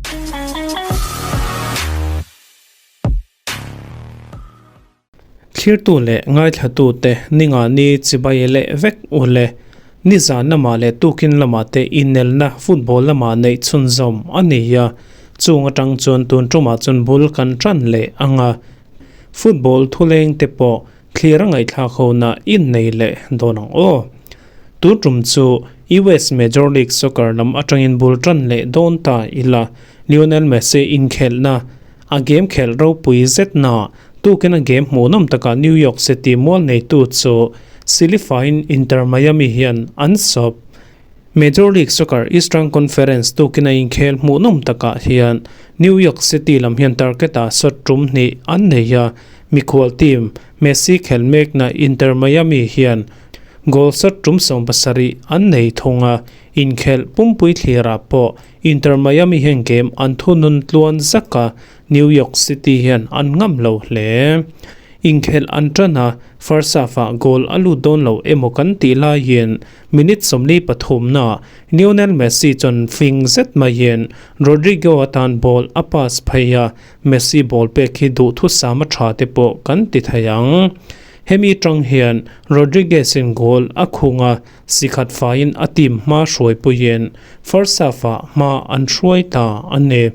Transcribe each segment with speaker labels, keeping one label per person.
Speaker 1: Thlirtu leh ngaithlatute ninga ni chibai leh vek u le. Nizan lamah leh tukin lamah te inelna football lamah neih chhunzawm a ni a, chung atang chuan tun tumah chuan bul kan tan leh ang a. Football thuleng te pawh thlir a ngaihthlak hona innei leh dawn ang aw. Tun tum chu US Major League Soccer lam atangin bul tan leh dawn ta ila, Lionel Messi inkhelhna a game khelh ropui zetna tukin a game hmuhnawm takah New York City mual neitu chu Silifain Inter Miami hian an sawp. Major League Soccer Eastern Conference tukin a inkhel hmuhnawm takah hian New York City lam hian target-ah shot tum hnih an nei a, mikhual team Messi khel mekna Inter Miami hian goal shot tum 70 an nei thung a, inkhelh pumpui thlirah pawh Inter Miami hian game an thunun tluan zak a, New York City hian an ngam lo hle. Inkhelh an tan a, first half-ah goal a lut dawn lo emaw kan tih laiin minute 43-naah Lionel Messi chuan fing zet maiin Rodrigo atan ball a pass phei a, Messi ball pek hi duhthusam a tha te pawh kan ti thei ang. Hemi tang hian Rodriguez-in goal a khung a, sikhat faiin a team hma hruaipuiin first half-ah hma an hruai ta a ni.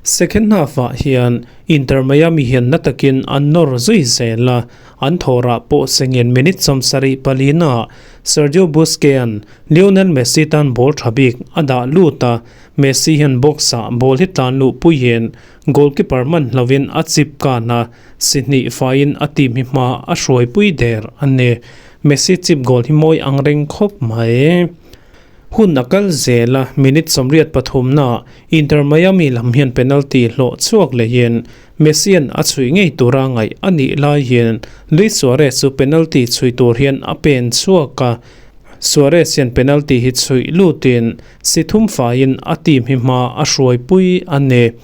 Speaker 1: Second half-ah hian Inter Miami hian na takin an nawr zui zel a, an thawrah pawh sengin minute 74 naah Sergio Busquets-a'n Lionel Messi tan ball tha bik a dah lut a, Messi hian box-ah ball hi tlan luh puiin goalkeeper hman hlovin a chip kan a, si hnih faiin a team hi hma a hruaipui der a ni. Messi chip goal hi mawi ang reng khawp mai. Hun a kal zel a, minute 83 naah Inter Miami lam hian penalty hlawh chhuak lehin Messi-a'n a chhuih ngei tura ngaih a nih laiin Luis Suarez chu penalty chhui tur hian a pen chhuak a, Suarez hian penalty hi chhuih lutin si thum faiin a team hi hma a hruaipui a ni.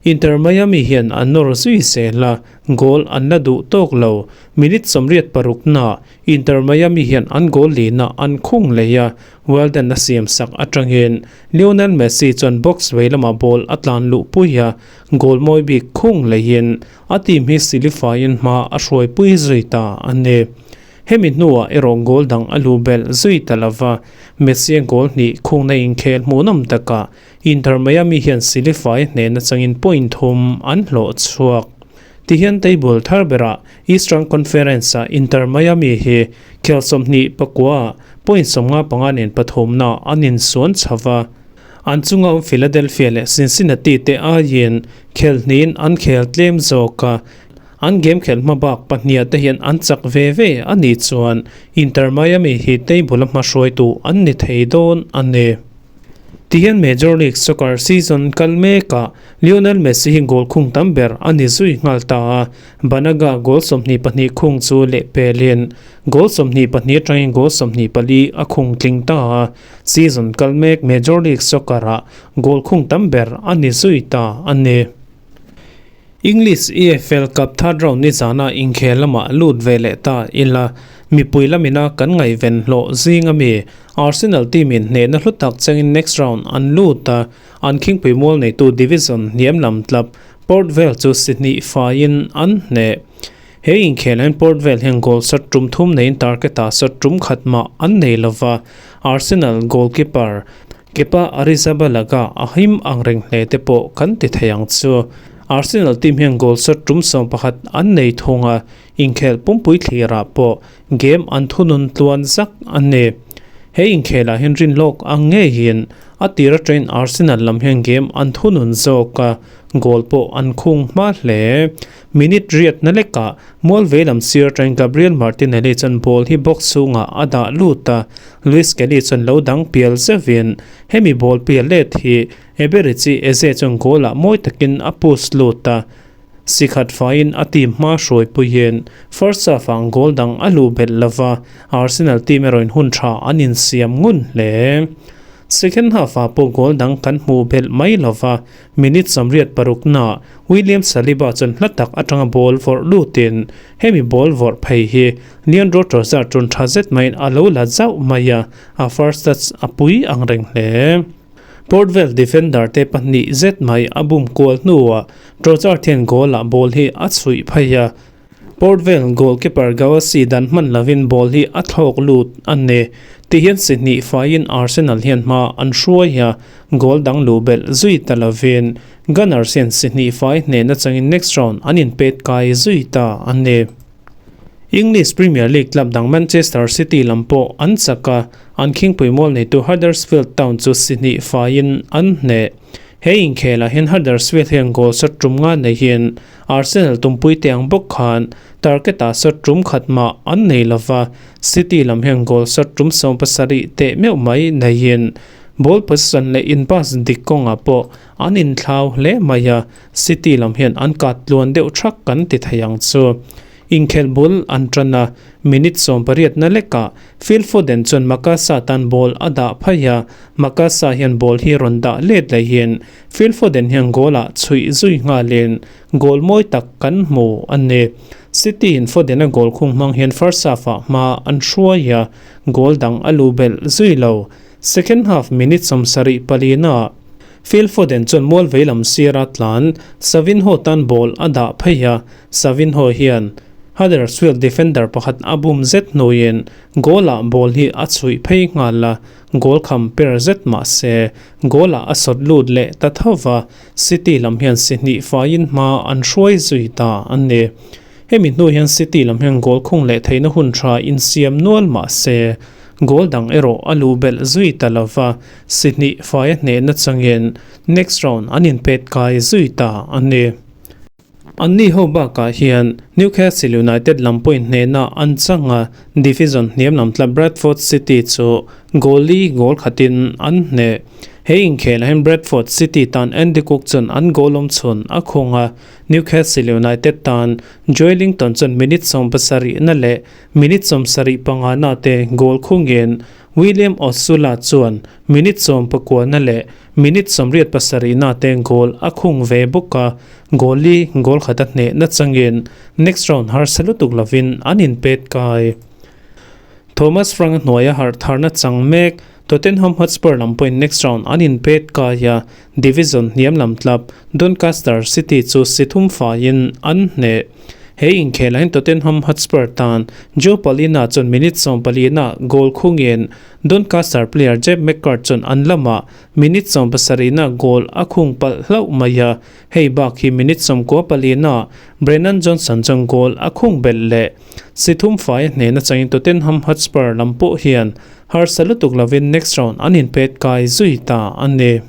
Speaker 1: Inter Miami hian a nawr zui zel a, goal an la duh tawk lo. Minute 86 naah Inter Miami hian an goal lina an khung leh a, Weldon a siam sak atangin Lionel Messi chuan box vei lamah ball a tlan luh pui a, goal mawi bik khung lehin a team hi silifaiin hma a hruaipui zui ta a ni. Hemi hnuah erawh goal dang a luh belh zui ta lova, Messi a goal hnih khungna inkhel hmuhnawm takah Inter Miami hian silifai hnehna changin point thum an hlawh chhuak. Tihian table thar berah Eastern Conference-ah Inter Miami hi khel 29 point 55 nen pathumna an insuan chho va. An chunga awm Philadelphia leh Cincinnati te aiin khel hnihin an khel tlem zawk a, an game khelh hma bak pahniha te hian an chak ve ve a nih chuan Inter Miami hi table a hmahruaitu an ni thei dawn a ni. Tihian Major League Soccer season kal mekah Lionel Messi hi goal khung tam ber a ni zui nghal ta a, Banaga goal 22 khung chu lehpelin goal 22 atangin goal 24 a khung tling ta a, season kal mek Major League Soccer-ah goal khung tam ber a ni zui ta a ni. English EFL Cup third round ni zana inkhel lamah lut ve leh ta ila, mipui lamina kan ngaihven hlawh zing ami Arsenal team in hnehna hlu tak changin next round an lut a, an khingpui mual neitu division hniam lam tlap Port Vale chu si hnih faiin an hneh. He inkhel hian Port Vale hian goal shot tum thum neiin target-ah shot tum khat mah an nei lova, Arsenal goalkeeper Kepa Arrizabalaga a him ang reng hle te pawh kan ti thei ang chu. Arsenal team hian goal shot tum 11 an nei thung a, inkhel pumpui thlirah pawh game an thunun tluan zak a ni. He inkhelah hian rinlawk ang ngeiin a tir atangin Arsenal lam hian game an thunun zawk a, goal pawh an khung hma hle. Minute riat na lekah mual vei lam sir atangin Gabriel Martinelli chuan ball hi box chhungah a dah lut a, Luis Kelly chuan lo dang pial zeuhin hemi ball pial let hi Eberechi Eze chuan goal-ah mawi takin a push lut a, sikhat faiin a team hma hruaipuiin first half-ah goal dang a luh belh lova, Arsenal team erawhin hun tha an insiam ngun hle. Second half-ah pawh goal dang kan hmuh belh mai lova, Minute 86 naah William Saliba chuan hla tak atanga ball vawrh lutin hemi ball vawrh phei hi Leandro Trossard chuan tha zet maiin a lo la zauh mai a, a first touch a pui ang reng hle. Port Vale defender te pahnih zet mai a bum kual hnuah Trossard hian goal ah ball hi a chhuih phei a. Port Vale goalkeeper Gawasi dan hman lovin ball hi a thlawk lut a ni. Tihian si hnih faiin Arsenal hian hma an hruai a, goal dang luh belh zui ta lovin Gunners hian si hnih fai hnehna changin next round an inpet kai zui ta a ni. English Premier League club dang Manchester City lam pawh an chak a, an khingpui mual neitu Huddersfield Town chu si hnih faiin an hneh. He inkhelah hian Huddersfield hian goal shot tum nga neihin Arsenal tumpui te ang bawk khan target-ah shot tum khat mah an nei lova, City lam hian goal shot tum 70 teh meuh mai neihin ball possession leh in pass dik kawngah pawh an inthlau hle mai a. City lam hian an kat tluan deuh thak kan ti thei ang chu. Inkhelh bul an tan a, minute 18 na lekah Phil Foden chuan Makasa tan ball a dah phai a, Makasa hian ball hi rawn dah let laiin Phil Foden hian goal ah chhuih zui nghalin goal mawi tak kan hmu a ni. City in Foden a goal khung hmang hian first half ah hma an hruai a, goal dang a lu belh zui lo. Second half minute 74 ah Phil Foden chuan mual veilam sira tlan Savinho tan ball a dah phei a, Savinho hian Huddersfield defender pakhat a bum zet hnuaiin goal ah ball hi a chhuih phei nghal a, goal kham per zet mah se goal ah a sawt lut leh ta tho va, City lam hian si hnih faiin hma an hruai zui ta a ni. Hemi hnu hian City lam hian goal khung leh theihna hun tha insiam nual mah se goal dang erawh a luh belh zui ta lo va, si hnih faia hnehna changin next round an inpet kai zui ta a ni. Anni ho bakah hian Newcastle United lam pawhin hnehna an chang a, division hniam lam tla Bradford City chu goal li goal khatin an hneh. He inkhelah hian Bradford City tan Andy Cook chuan an goal awm chhun a khung a, Newcastle United tan Joelinton chuan minute 70 na leh minute 75 na te goal khungin William Osula chuan minute 19 na leh minute 87 na te goal a khung ve bawk a, goal li goal khat a hneh na changin next round harsa lutuk lovin an inpet kai. Thomas Frank a hnuaia harh tharna chang mek Tottenham Hotspur lam pawhin next round an inpet kai a, division hniam lam tlap Doncaster City chu si thum faiin an hneh. He inkhelah hian Tottenham Hotspur tan Joe Palina chuan minute 14 ah goal khungin Doncaster player Jeb McCart chuan an lamah minute 17 ah goal a khung palh hlauh mai a, hei bak hi minute 94 ah Brennan Johnson chuan goal a khung belh leh. Si thum fai a hnehna changin Tottenham Hotspur lam pawh hian harsa lutuk lovin next round an inpet kai zui ta a ni.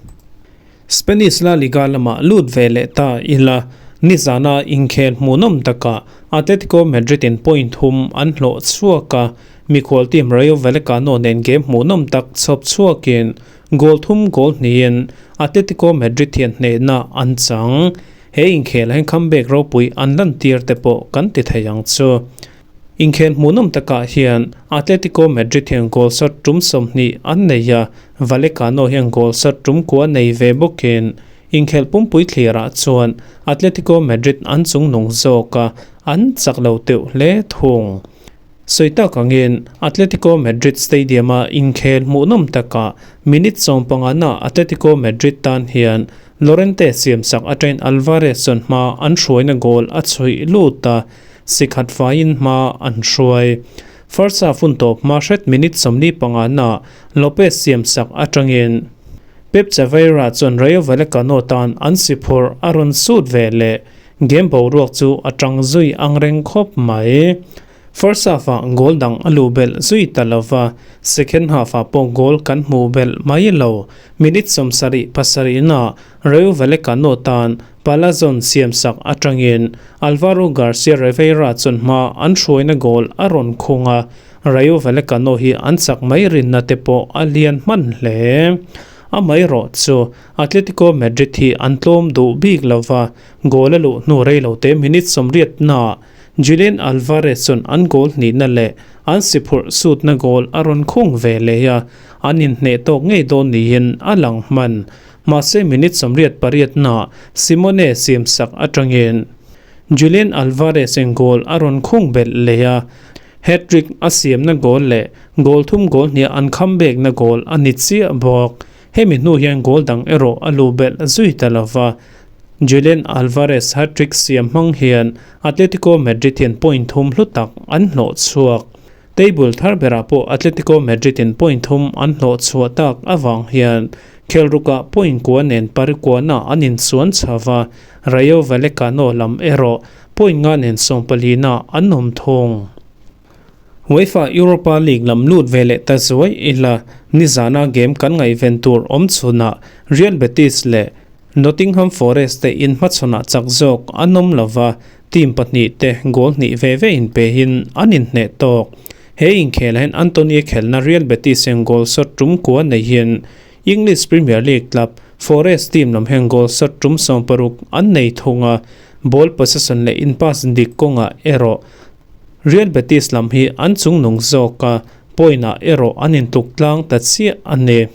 Speaker 1: Spanish La Liga lamah lut ve leh ta ila, nizana inkhel hmuhnawm takah Atletico Madrid in point thum an hlawh chhuak a, mikhual team Rayo Vallecano nen game hmuhnawm tak chhawp chhuakin goal thum goal hnihin Atletico Madrid hian hnehna an chang. He inkhelah hian comeback ropui an lantir te pawh kan ti thei ang chu. Inkhel hmuhnawm takah hian Atletico Madrid hian goal shot tum 20 an nei a, Vallecano hian goal shot tum kua nei ve bawkin inkhel pumpui thlirah chuan Atletico Madrid an chungnung zawk a, an chak lo teuh hle thung. Sawi tak angin Atletico Madrid Stadium-a inkhel hmuhnawm takah minute 15 na Atletico Madrid tan hian Llorente siamsak atangin Alvarez chuan hma an hruaina goal a chhuih lut a, si khat faiin hma an hruai. First half hun tawp hma hret minute 45 na Lopez siamsak atangin Pep Chaveira chuan Rayo Vallecano tan an si phurh a rawn sut ve leh game boruak chu a tang zui ang reng khawp mai. First half ah goal dang a luh belh zui ta lova, second half ah pawh goal kan hmuh belh mai lo. Minute 77 na Rayo Vallecano tan Palazon siamsak atangin Alvaro Garcia Rivera chuan hma an hruaina goal a rawn khung a, Rayo Vallecano hi an chak mai rinna te pawh a lian hman hle. A mai rawh chu Atletico Madrid hi an tlawm duh bik lova, goal a luh hnu rei lo te minute 80 na Julian Alvarez chuan an goal hnihna leh an si phurh sutna goal a rawn khung ve leh a, an inhneh tawk ngei dawn niin a lang hman. Mahse minute 88 na Simone siamsak atangin Julian Alvarez in goal a rawn khung belh leh a, hat-trick a siamna goal leh goal thum goal hniah an comeback na goal a ni chiah bawk. Hemi hnu hian goal dang erawh a luh belh zui ta lo va. Julian Alvarez hat-trick siam hmang hian Atletico Madrid hian point thum hlu tak an hlawh chhuak. Table thar berah pawh Atletico Madrid in point thum an hlawh chhuah tak avang hian khelrukah point kua nen parikuana an insuan chho va, Rayo Vallecano lam erawh point nga nen sawmpalina an awm thung. UEFA Europa League lam lut ve leh ta zuai ila nizana game kan ngaihven tur awm chhunah Real Betis leh Nottingham Forest te inhmachhawnah chak zawk an awm lova, team pahnih te goal hnih ve ve inpehin an inhneh tawk. He inkhelah hian Antony khelna Real Betis hian goal shot tum kua neihin English Premier League club Forest team lam hian goal shot tum 60 an nei thung a, ball possession leh in pass dik kawngah erawh Real Betis lam hi an chungnung zawk a, point ah erawh an intluk tlang ta chiah a ni.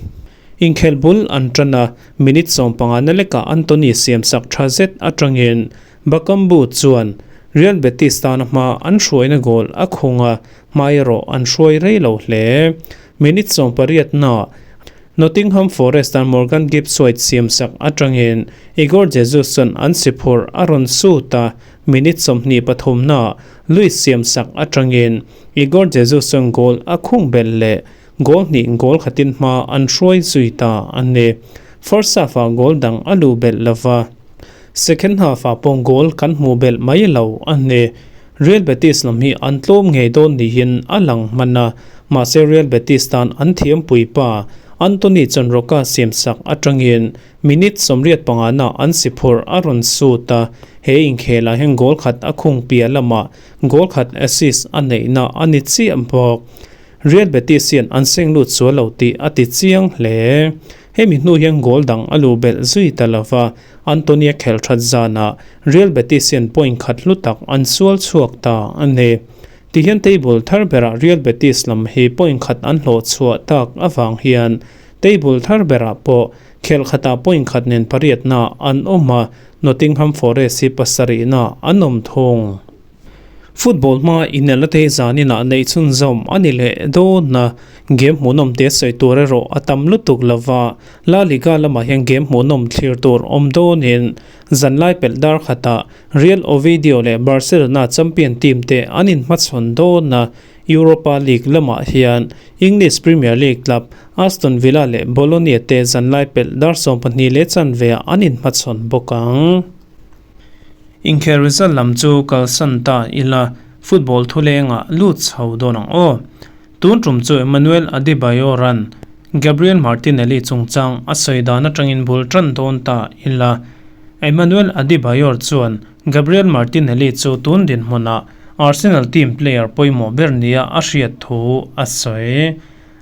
Speaker 1: Inkhelh bul an tan a, minute 15 na lekah Antony siamsak tha zet atangin Bakambu chuan Real Betis tana hma an hruaina goal a khung a, hma erawh an hruai rei lo hle. Minute 18 na Nottingham Forest tan Morgan Gibbs-White siamsak atangin Igor Jesus chuan an si phurh a rawn sut a, minute 23 na Luis siamsak atangin Igor Jesus chuan goal a khung belh leh. Goal hnih goal khatin hma an hruai zui ta a ni. First half-ah goal dang a luh belh lo va, second half-ah pawh goal kan hmuh belh mai lo a ni. Real Betis lam hi an tlawm ngei dawn niin a lang hman a, mahse Real Betis tan an thiampui pa Antony chuan Roca siamsak atangin minute 85 na an si phurh a rawn sut a, he inkhelah hian goal khat a khung piah lamah goal khat assist a neihna a ni chiah bawk. Real Betis hian an seng lut sual lo tih a ti chiang hle. Hemi hnu hian goal dang a luh belh zui ta lo va, Antonio khelh that zanah Real Betis hian point khat hlu tak an sual chhuak ta a ni. Tihian table thar berah Real Betis lam hi point khat an hlawh chhuah tak avang hian table thar berah pawh khelh khatah point khat nen pariatna an awm a, Nottingham Forest hi pasarihna an awm thung. Football hma inelna te zaninah neih chhunzawm a ni leh dawn a, game hmuhnawm te sawi tur erawh a tam lutuk lova, La Liga lamah hian game hmuhnawm thlir tur awm dawnin zanlai pelh dar khatah Real Oviedo leh Barcelona champion team te an inhmachhawn dawn a, Europa League lamah hian English Premier League club Aston Villa leh Bologna te zanlai pelh dar 12:15 ah an inhmachhawn bawk ang. Inkhel result lam chu kalsan ta ila, football thulengah lut chho dawn ang aw. Tun tum chu Emmanuel Adebayor-a'n Gabriel Martinelli chungchang a sawi dan atangin bul tan dawn ta ila. Emmanuel Adebayor chuan Gabriel Martinelli chu tun dinhmunah Arsenal team player pawimawh ber nia a hriat thu a sawi.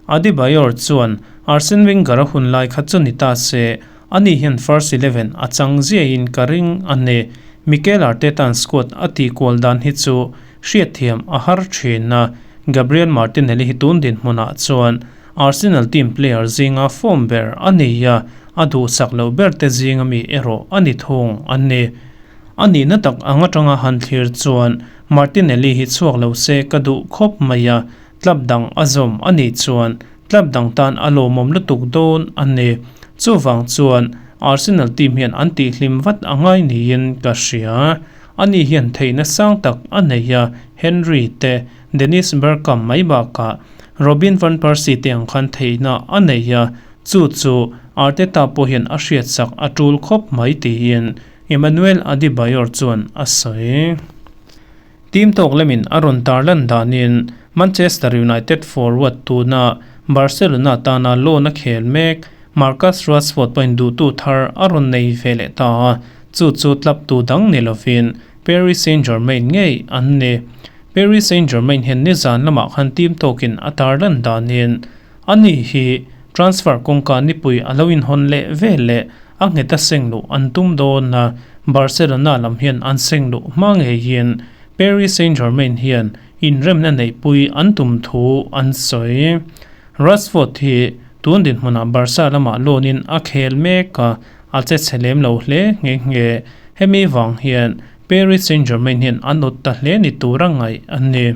Speaker 1: Adebayor chuan Arsene Wenger-a hun lai kha chu ni ta se, Ani hian first 11 a chang ziahin ka ring a ni. Mikel Arteta'n squad a tih kual dan hi chu hriatthiam a har thin a, Gabriel Martinelli hi tun dinhmunah chuan Arsenal team player zinga form ber a ni a, a duhsak loh ber te zinga mi erawh a ni thung a ni. A nihna tak ang atanga han thlir chuan Martinelli hi chhuak lo se ka duh khawp mai a, club dang a zawm a nih chuan Club dang tan a lawmawm lutuk dawn a ni. Chuvang chuan Arsenal team hian an tihhlim vat a ngai niin ka hria. Ani hian theihna sang tak a nei a, Henry te, Dennis Bergkamp mai bakah Robin van Persie te ang khan theihna a nei a, chu chu Arteta pawh hian a hriatsak a tul khawp mai tiin Emmanuel Adebayor chuan a sawi. Team tawk lamin a rawn tarlan danin Manchester United forward tuna Barcelona tana loan a khel mek Marcus Rashford pawhin duhtu thar a rawn nei ve leh ta a, chu chu club tu dang ni lovin Paris Saint-Germain ngei an ni. Paris Saint-Germain hian nizan lamah khan team tawkin a tarlan danin ani hi transfer kawngka nipui a lo inhawn leh vel leh A nghet a seng luh an tum dawn a, Barcelona lam hian an seng luh hma ngeiin Paris Saint-Germain hian inremna neihpui an tum thu an sawi. Rashford hi tun dinhmunah Barca lamah loan-in a khel mek a, a che chhe lem lo hle nghe nghe. Hemi vang hian Paris Saint-Germain hian an awt ta hle ni tura ngaih a ni.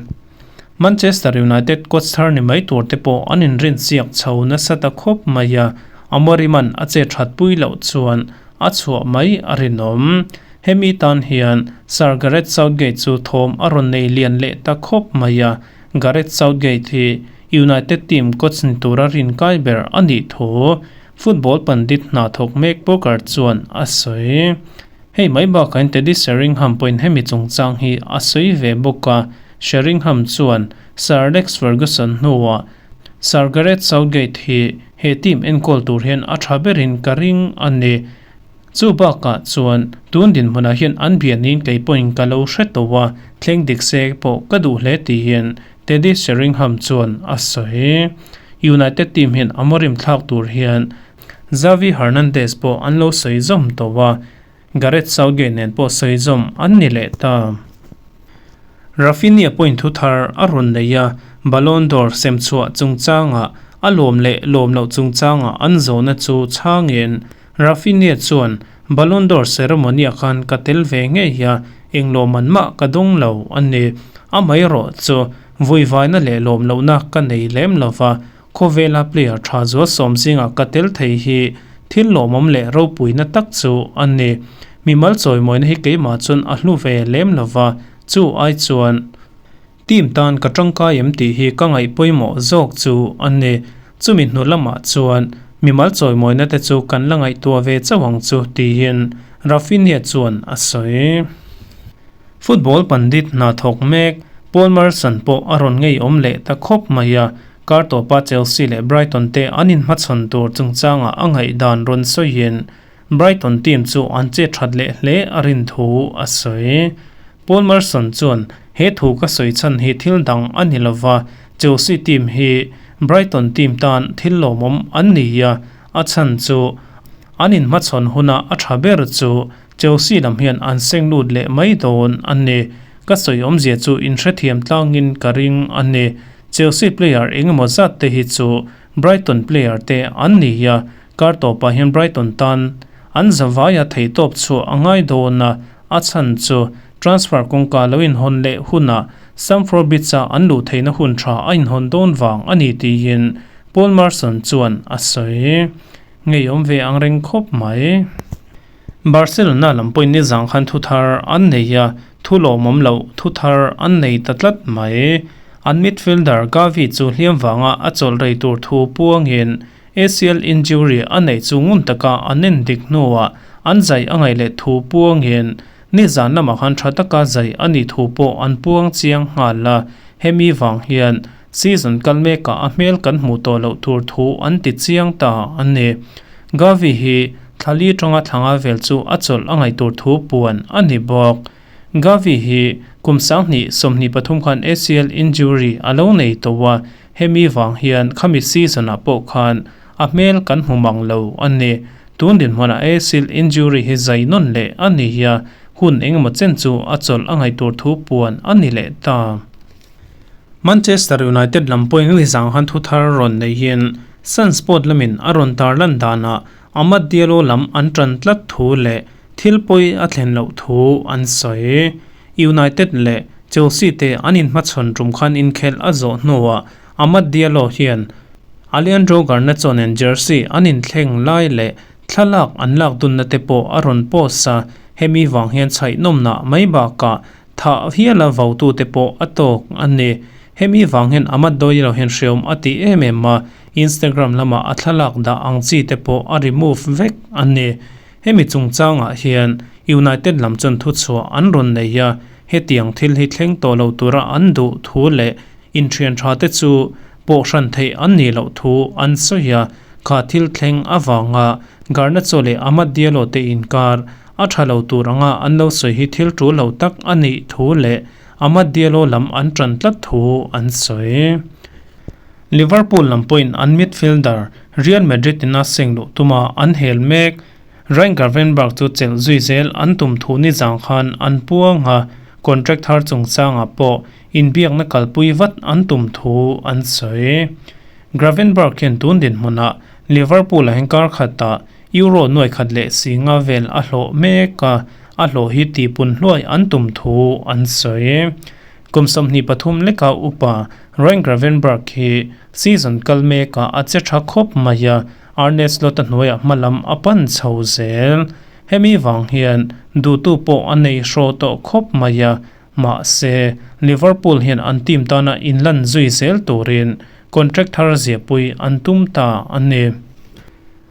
Speaker 1: Manchester United coach thar ni mai tur te pawh an inrinsiak chho nasa ta khawp mai a. Amorim-a'n a che that pui loh chuan a chhuah mai a rinawm. Hemi tan hian Sir Gareth Southgate chu thawm a rawn nei lian leh ta khawp mai a, Gareth Southgate hi United team coach ni tura rinkai ber a nih thu football pandit hna thawk mek Poker chuan a sawi. Hei mai bakah Teddy Sheringham pawhin hemi chungchang hi a sawi ve bawk a, Sheringham chuan Sir Alex Ferguson hnuah Sir Gareth Southgate hi he team enkawl tur hian a tha berin ka ring a ni. Chu bakah chuan tun dinhmunah hian an bianin kei pawhin ka lo hre tawh a, thleng dik se pawh ka duh hle tiin Teddy Sheringham chuan a sawi. United team hian Amorim thlak tur hian Xavi Hernandez pawh an lo sawi zawm tawh a, Gareth Southgate nen pawh sawi zawm an ni leh ta. Raphinha pawhin thu thar a rawn nei a, Ballon d'Or semchhuah chungchangah a lawm leh lawm loh chungchangah an zawhna chu chhangin Raphinha chuan, Ballon d'Or ceremony-ah khan ka tel ve ngei a, eng lawmman mah ka dawng lo a ni. Amaherawh chu vuivaina leh lawm lohna ka nei lem lo va, Khawvela player tha zual sawm zingah ka tel thei hi thil lawmawm leh ropuina tak chu a ni. Mimal chawimawina hi keimah chuan a hlu ve lem lo va, chu ai chuan team tan ka tangkai em tih hi ka ngaih pawimawh zawk chu a ni. Chumi hnu lamah chuan mimal chawimawina te chu kan la ngaihtuah ve chauh ang chu tiin Raphinha chuan a sawi. Football pandit hna thawk mek Paul Merson pawh a rawn ngeiawm leh ta khawp mai a, Kar tawpa Chelsea leh Brighton te an inhmachhawn tur chungchangah a ngaihdan rawn sawiin Brighton team chu an che that leh hle a rin thu a sawi. Paul Merson chuan, He thu ka sawi chhan hi thil dang a ni lova, Chelsea team hi Brighton team tan thil lawmawm an ni a, a chhan chu an inhmachhawn huna a tha ber chu Chelsea lam hian an seng lut leh mai dawn a ni. Ka sawi awmzia chu inhrethiam tlangin ka ring a ni. Chelsea player engemaw zat te hi chu Brighton player te an ni a, kar tawpah hian Brighton tan an zavaia theihtawp chhuah a ngai dawn a, a chhan chu transfer kawngka lo inhawn leh hunah Stamford Bridge-a an luh theihna hun tha a inhawn dawn vang a ni tiin Paul Merson chuan a sawi. Ngeiawm ve ang reng khawp mai. Barcelona lam pawhin nizang khan thu thar an nei a, thu lawmawm loh thu thar an nei ta tlat mai. An midfielder Gavi chu hliam vanga a chawlh rei tur thu puangin ACL injury a neih chu ngun taka an en dik hnuah an zai a ngaih leh thu puangin nizan lamah khan tha taka zai a nih thu pawh an puang chiang nghal a, hemi vang hian season kal mekah a hmel kan hmuh tawh loh tur thu an ti chiang ta a ni. Gavi hi thlali tanga thlanga vel chu a chawlh a ngaih tur thu puan a ni bawk. Gavi hi kum 20 23 khan ACL injury a lo nei tawh a, hemi vang hian khami season ah pawh khan a hmel kan hmu mang lo a ni. Tun dinhmunah ACL injury hi zai nawn leh a ni a, hun engemaw chen chu a chawlh a ngaih tur thu puan a ni leh ta. Manchester United lam pawhin nizang khan thu thar rawn nei hian Sunsport lamin a rawn tarlan danah Amad Diallo lam an tan tlat thu leh thil pawi a thlen loh thu an sawi. United leh Chelsea te an inhmachhawn tum khan inkhelh a zawh hnuah Amad Diallo hian Alejandro Garnacho nen jersey an inthleng lai leh thlalak an lak dunna te pawh a rawn post a, hemi vang hian chhaihnawmna mai bakah Thah hiala vautute pawh a tawk a ni. Hemi vang hian Ahmad Doyelo hian hreawm a ti em em a, Instagram lamah a thlalak dah ang chi te pawh a remove vek a ni. Hemi chungchangah hian United lam chuan thuchhuah an rawn nei a, hetiang thil hi thleng tawh lo tura an duh thu leh inthian tha te chu pawh hran theih an nih loh thu an sawi a, kha thil thleng avanga Garnacho leh Amad Diallo te inkar A tha lo tur anga an lo sawi hi thil tul lo tak a nih thu leh Amad Diallo lam an tan tlat thu an sawi. Liverpool lam pawhin an midfielder Real Madrid in a seng luh tuma an hel mek. Ryan Gravenberch chu chelh zui zel an tum thu nizang khan an puang a, contract thar chungchangah pawh inbiakna kalpui vat an tum thu an sawi. Gravenberch hian tun dinhmunah Liverpool-a hian kar khatah Euro nuai khat leh si nga vel a hlawh mek a, a hlawh hi tihpun hluai an tum thu an sawi. Kum 23 leka upa Ryan Gravenberch hi season kal mekah a che tha khawp mai a. Arne Slot-a hnuaiah hma lam a pan chho zel. Hemi vang hian duhtu pawh a nei hraw tawh khawp mai a, mahse, Liverpool hian an team tana inlan zui zel turin contract thar ziahpui an tum ta a ni.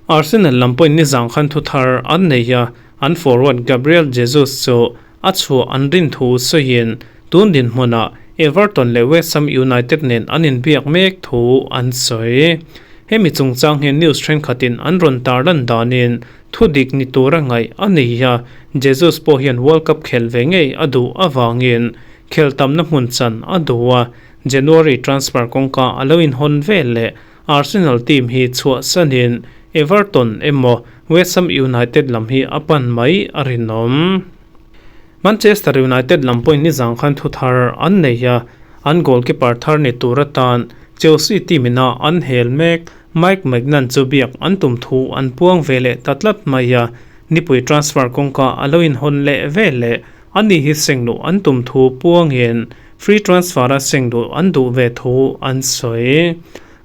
Speaker 1: Arsenal lam pawhin nizang khan thu thar an nei a, an forward Gabriel Jesus chu a chhuah an rin thu sawiin tun dinhmunah Everton leh West Ham United nen an inbiak mek thu an sawi. Hemi chungchang hian news thenkhatin an rawn tarlan danin thu dik ni tura ngaih a ni a, Jesus pawh hian World Cup khel ve ngei a duh avangin khel tamna hmun chan a duh a, January transfer kawngka a lo inhawn vel leh Arsenal team hi chhuahsanin Everton emaw West Ham United lam hi a pan mai a rinawm. Manchester United lam pawhin nizang khan thu thar an nei a, an goalkeeper thar ni tur atan Chelsea team ina an hel mek Mike Maignan chu biak an tum thu an puang ve leh ta tlat mai a, nipui transfer kawngka a lo inhawn leh ve leh ani hi seng luh an tum thu puangin free transfer a seng luh an duh ve thu an sawi.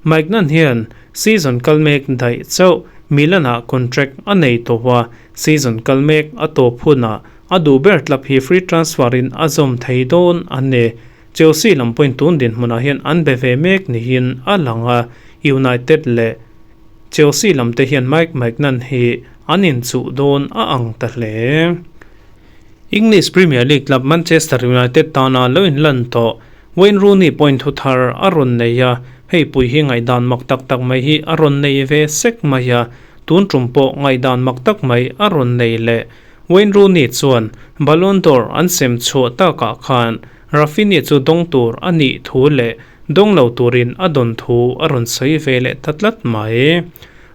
Speaker 1: Maignan hian season kal mek daih chauh Milan-ah contract a nei tawh a, season kal mek a tawp hunah a duh ber club hi free transfer in a zawm thei dawn a ni. Chelsea lam pawhin tun dinhmunah hian an be ve mek niin a lang a, United leh Chelsea lam te hian Mike Maignan hi an inchuh dawn a ang ta hle. English Premier League club Manchester United tana lo inlan tawh Wayne Rooney pawhin thu thar a rawn nei a, hei pui hi ngaihdan mak tak tak mai hi a rawn nei ve sek mai a, tun tum pawh ngaihdan mak tak mai a rawn nei leh. Wayne Rooney chuan Ballon d'Or an sem chhuah takah khan Raphinha chu dawng tur a nih thu leh dawng lo turin a dawn thu a rawn sawi ve leh ta tlat mai.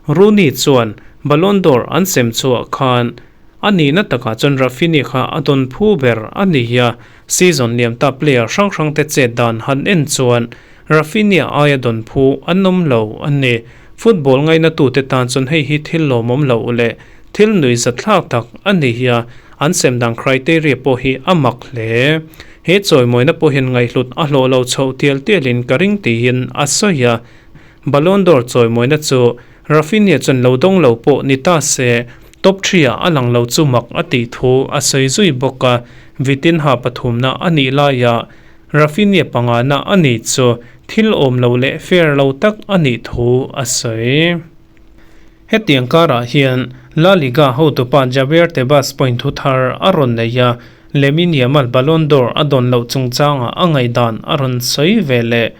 Speaker 1: Rooney chuan Ballon d'Or an sem chhuah khan A nihna takah chuan Raphinha kha a dawn phu ber a ni a, season liam ta player hrang hrang te chet dan han en chuan Raphinha aia dawn phu an awm lo a ni. Football ngainatute tan chuan hei hi thil lawmawm loh leh thil nuihzatthlak tak a ni a, an sem dan criteria pawh hi a mak hle. He chawimawina pawh hian ngaihhlut a hlawh lo chhoh tial tialin ka ring tiin a sawi a, Ballon d'Or chawimawina chu Raphinha chuan lo dawng lo pawh ni ta se, top three-ah a lang lo chu mak a tih thu a sawi zui bawk a, Vitinha pathumna a nih laia Raphinha pangana a nih chu thil awm lo leh fair lo tak a nih thu a sawi. Hetiang karah hian La Liga hotupa Javier Tebas pawhin thu thar a rawn nei a, Lamine Yamal Ballon d'Or a dawn loh chungchangah a ngaihdan a rawn sawi ve leh.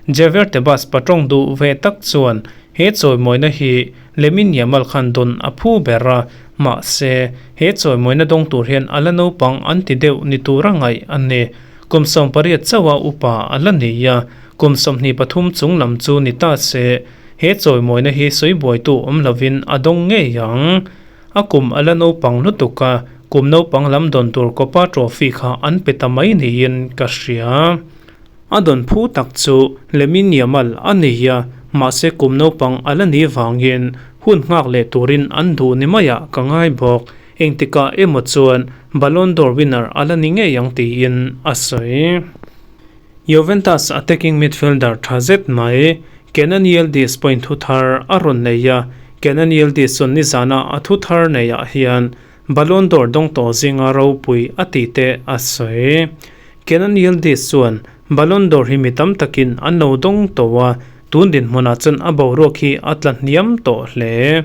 Speaker 1: Javier Tebas patawng duh ve tak chuan he chawimawina hi Lamine Yamal khan dawn a phu ber a, mahse, he chawimawina dawng tur hian a la naupang an ti deuh ni tura ngaih a ni. Kum 18 chauha upa a la ni a, kum 23 chung lam chu ni ta se, he chawimawina hi sawi buaitu awm lovin a dawng ngei ang. A kum a la naupang lutuk a, kum naupang lam dawn tur Copa Trophy kha an pe ta mai niin ka hria. A dawn phu tak chu Lamine Yamal a ni a, mahse kum naupang a la ni vangin hun nghak leh turin an duh ni maiah ka ngai bawk. Engtikah emaw chuan Ballon d'Or winner a la ni ngei ang tiin a sawi. Juventus attacking midfielder tha zet mai Kenan Yildiz pawhin thu thar a rawn nei a, Kenan Yildiz chuan nizana a thu thar neiah hian Ballon d'Or dawng tawh zinga ropui a tih te a sawi. Kenan Yildiz chuan Ballon d'Or hi mi tam takin an lo dawng tawh a, tun dinhmunah chuan a boruak hi a tla hniam tawh hle.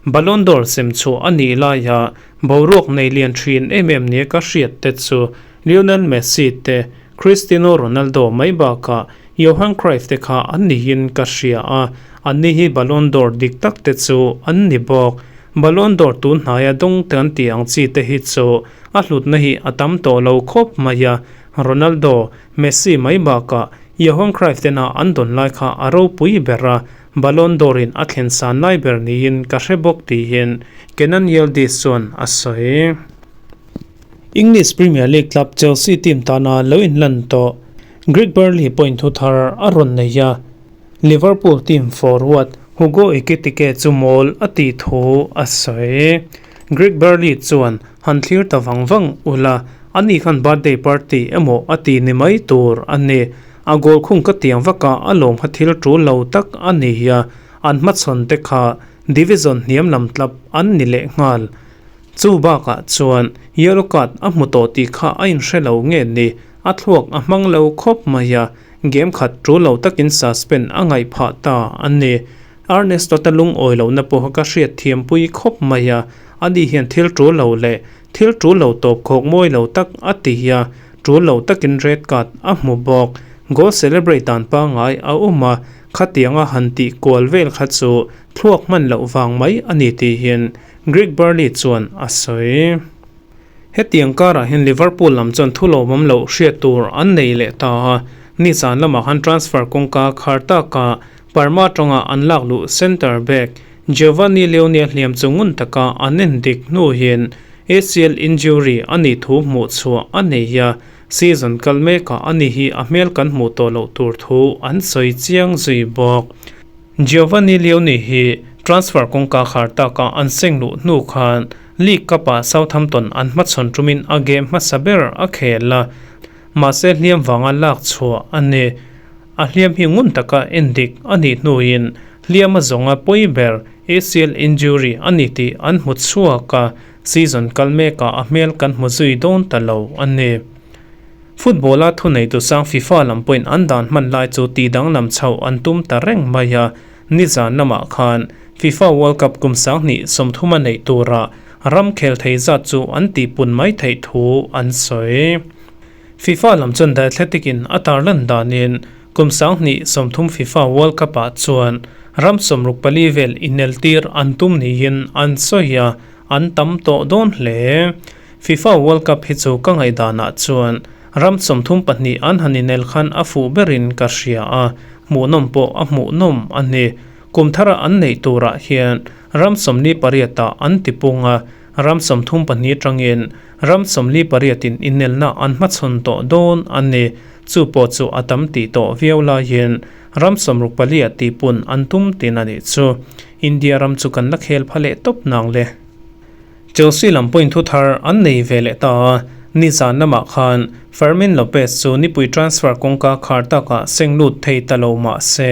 Speaker 1: Ballon d'Or sem chhuah a nih laia boruak nei lian thin em em nia ka hriat te chu Lionel Messi te, Cristiano Ronaldo mai bakah Johan Cruyff te kha an niin ka hria a, anni hi Ballon d'Or dik tak te chu an ni bawk. Ballon d'Or tun hnaia dawng te an tih ang chi te hi chu a hlutna hi a tam tawh lo khawp mai a, Ronaldo, Messi mai bakah Johan Cruyff tena an dawn lai kha a ropui ber a, Ballon d'Or in a thlen san lai ber niin ka hre bawk tiin Kenan Yildiz chuan a sawi. English Premier League club Chelsea team tana lo inlan tawh Greg Burley pawhin thu thar a rawn nei a, Liverpool team forward Hugo Ekitike chu mawl a tih thu a sawi. Greg Burley chuan han thlir ta vang vang ula, ani khan birthday party emaw a ti ni mai tur a ni. A goal khung ka tiang vaka a lawm kha thil tul lo tak a ni a, an hmachhawn te kha. Division hniam lam tlap an ni lehnghal. Chu bakah chuan yellow card a hmu tawh tih kha a inhre lo nge ni, a thluak a hmang lo khawp mai a, game khat tul lo takin suspend a ngaih phah ta a ni. Ernesto te lungawi lohna pawha ka hriat thiampui khawp mai a, ani hian thil tul lo leh thil tul lo tawp khawk mawi lo tak a ti a, tul lo takin red card a hmu bawk. Goal celebrate dan pangngai a awm a, khatianga han tih kual vel kha chu thluak hman loh vang mai a ni tihin Greg Burley chuan a sawi. Hetiang karah hian Liverpool lam chuan thu lawmawm loh hriat tur an nei leh ta a, nizan lamah khan transfer kawngka khar taka Parma atanga an lak luh centre back Giovanni Leoni-a hliam chu ngun taka an en dik hnu hian ACL injury a nih thu hmuh chhuah a nei a, season kal mekah a ni hi a hmel kan hmuh tawh loh tur thu an sawi chiang zui bawk. Giovanni Leoni hi transfer kawngka khar taka an seng luh hnu khan League Cup-ah Southampton an hmachhawn tumin a game hmasa ber a khel a, mahse hliam vanga lak chhuah a ni. A hliam hi ngun taka en dik a nih hnuin hliam a zawnga pawi ber ACL injury a ni tih an hmu chhuak a, season kal mekah a hmel kan hmu zui dawn ta lo a ni. Football-a thuneitu sang FIFA lam pawhin an dan hman lai chu tih danglam chhoh an tum ta reng mai a, nizan lamah khan FIFA World Cup kum 2030 a neih turah ram khel thei zat chu an tihpun mai theih thu an sawi. FIFA lam chuan The Athletic in a tarlan danin kum 2030 FIFA World Cup-ah chuan ram 64 vel ineltir an tum niin an sawi a, an tam tawh dawn hle. FIFA World Cup hi chu ka ngaihdanah chuan ram 32 an han inel khan a fuh berin ka hria a, hmuhnawm pawh a hmuhnawm a ni. Kum thara an neih turah hian ram 48 ah an tipung a, ram 32 tangin ram 48 in inelna an hmachhawn tawh dawn a ni. Chu pawh chu a tam tih tawh viau laiin ram 64 ah tihpun an tum tin a nih chu. India ram chu kan la khel pha leh tawp nang le. Chelsea lam pawhin thu thar an nei ve leh ta a, nizan lamah khan Fermin Lopez chu nipui transfer kawngka khar takah seng lut thei ta lo mah se,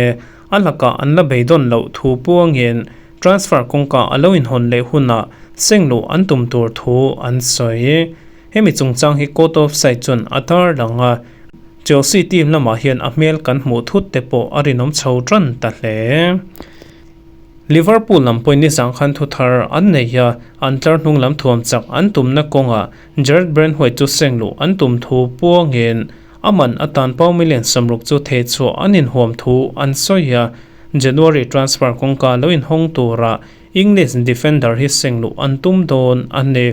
Speaker 1: a lakah an la beidawn loh thu puangin transfer kawngka a lo inhawn leh hunah seng luh an tum tur thu an sawi. Hemi chungchang hi Court of Side chuan a tarlang a, Chelsea team lamah hian a hmel kan hmuh thut te pawh a rinawm chho tan ta hle. Liverpool lam pawhin nizang khan thu thar an nei a, an tlar hnung lam thuam chak an tumna kawngah Jarrad Branthwaite chu seng luh an tum thu puangin a man atan pau million 60 chu theh chhuah an inhuam thu an sawi a, January transfer kawngka lo inhawng tura English defender hi seng luh an tum dawn a ni.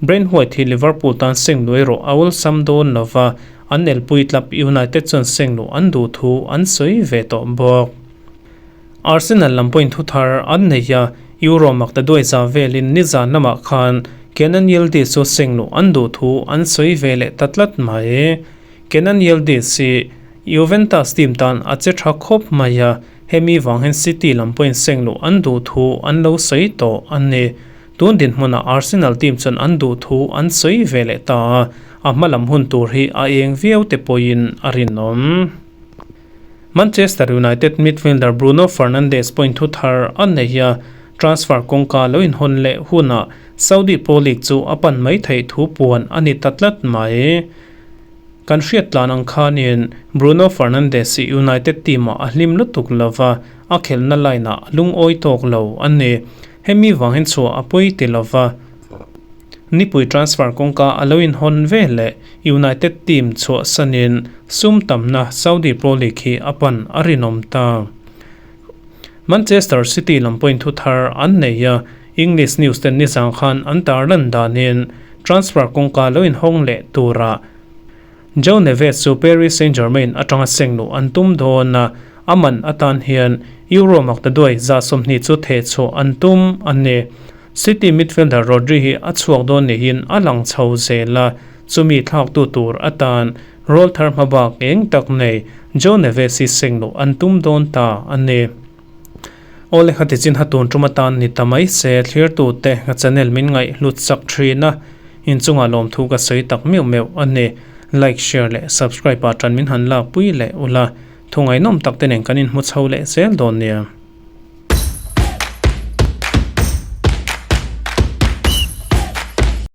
Speaker 1: Branthwaite hi Liverpool tan seng luh erawh a awlsam dawn lova, an elpui tlap United chuan seng luh an duh thu an sawi ve tawh bawk. Arsenal lam pawhin thu thar an nei a, Euro mak ta duai za velin nizan lamah khan Kenan Yildiz chu seng luh an duh thu an sawi ve leh ta tlat mai. Kenan Yildiz hi Juventus team tan a che tha khawp mai a, hemi vang hian City lam pawhin seng luh an duh thu an lo sawi tawh a ni. Tun dinhmunah Arsenal team chuan an duh thu an sawi ve leh ta a, a hma lam hun tur hi a eng viau te pawhin a rinawm. Manchester United midfielder Bruno Fernandes pawhin thu thar a nei a, transfer kawngka lo inhawn leh hunah Saudi Pro League chu a pan mai theih thu puan a ni ta tlat mai. Kan hriat tlan ang khanin Bruno Fernandes hi United team-ah a hlim lutuk lova, a khelhna line-ah a lungawi tawk lo a ni. Hemi vang hian chhuah a pawi ti lova. Nipui transfer kawngka a lo inhawn ve leh United team chhuahsanin sum tamna Saudi Pro League hi a pan a rinawm ta. Manchester City lam pawhin thu thar an nei a, English news ten nizang khan an tarlan danin transfer kawngka lo inhawng leh turah Joe Neves chu Paris Saint-Germain atanga seng luh an tum dawn a, a man atan hian Euro maktaduai 20 chu theh chhuah an tum a ni. City midfielder Rodri hi a chhuak dawn niin a lang chho zel a, chumi thlaktu tur atan role thar hmabak eng tak nei Joe Neves hi seng luh an tum dawn ta a ni. Awle kha tichin ha tun tum atan ni ta mai se thlirtute ka channel min ngaih hlut chak thin a, inchungah lawmthu ka sawi tak meuh meuh a ni. Like, share leh subscribe ah tan min han lakpui leh ula, thu ngaihnawm tak te nen kan inhmu chho leh zel dawn nia.